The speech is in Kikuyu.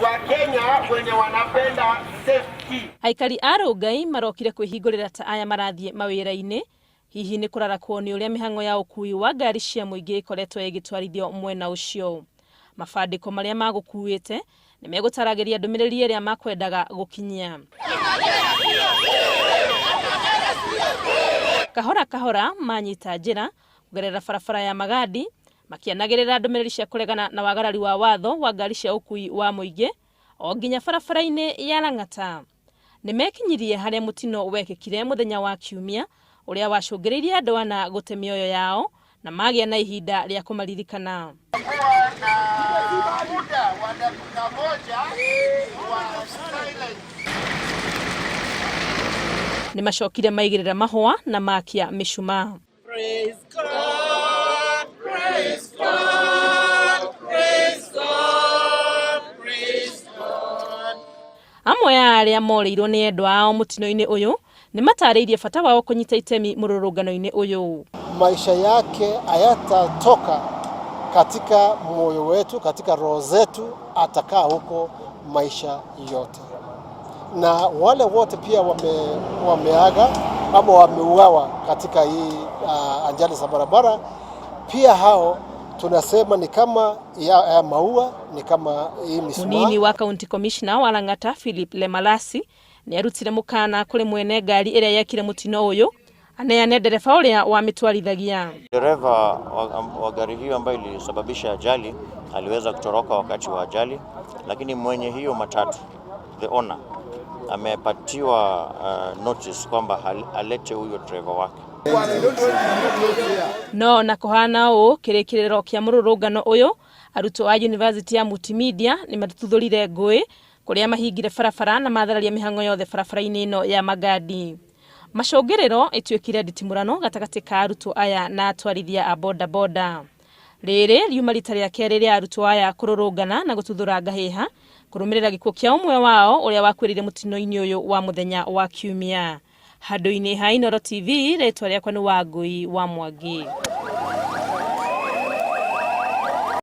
Wakenya wenye wanapenda safety. Aikari a Rongai marokire kwĩhingũrĩra ta aya marathiĩ mawĩra-inĩ, hihi nĩ kũrarakwo nĩ ũrĩa mĩhang'o ya ũkui wa ngari cia mũingĩ ĩkoretwo ĩgĩtwarithio mwena ũcio. Mabandĩko marĩa magũkuĩte nĩ megũtaragĩria ndũmĩrĩri ĩrĩa makwendaga gũkinyia. Kahora kahora manyita njĩra kũgerera barabara ya Magadi makĩanagĩrĩra ndũmĩrĩri cia kũregana na wagarari wa watho wa ngari cia ũkui wa mũingĩ o nginya barabara-inĩ ya Lang'ata. Nĩ mekinyirie harĩa mũtino wekĩkire mũthenya wa Kiumia ũrĩa wacũngĩrĩirie andũ ana gũte mĩoyo yao na magĩa na ihinda rĩa kũmaririkana. Kuwa na muda wa dakika moja wa silence. Nĩ macokire maigĩrĩra mahũa na makia mĩcumaa. Praise God, praise God, praise God, praise God. Amwe a arĩa morĩirwo nĩ endwa ao mũtino-inĩ ũyũ nĩ matarĩirie bata wao kũnyita itemi mũrũrũngano-inĩ ũyũ. Maisha yake hayatatoka katika moyo wetu, katika roho zetu, atakaa huko maisha yote. Na wale wote pia wameaga ama wameuawa katika hii ajali za barabara, pia hao tunasema ni kama ya maua, ni kama hii mishumaa. Munini wa county commissioner wa Lang'ata Philip Lemalasi nĩ arutire mũkana kũrĩ mwene ngari ĩrĩa yekire mũtino ũyũ aneane ndereba ũrĩa wamĩtwarithagia. Dereva wa gari hiyo ambayo ilisababisha ajali aliweza kutoroka wakati wa ajali, lakini mwenye hiyo matatu, the owner, amepatiwa notice kwamba alete huyo driver wake. No na kũhana ũũ kĩrĩkĩrĩro kĩa mũrũrũngano ũyũ arutwo a University ya Multimedia nĩ matuthũrire ngũĩ kũrĩa mahingire barabara na mathararia mĩhang'o yothe barabara-inĩ ĩno ya Magadi. Macũngĩrĩro ĩtuĩkire nditimũrano gatagatĩ ka arutwo aya na atwarithia a bodaboda. Rĩrĩ riuma rita rĩa kerĩ rĩa arutwo aya kũrũrũngana na gũtuthũra ngahĩha kũrũmĩrĩra gĩkuũ kĩa ũmwe wao ũrĩa wakuĩrĩire mũtino-inĩ ũyũ wa mũthenya wa Kiumia. Handũ-inĩ ha Inooro TV, rĩtwa rĩakwa nĩ Wangũi wa Mwangi.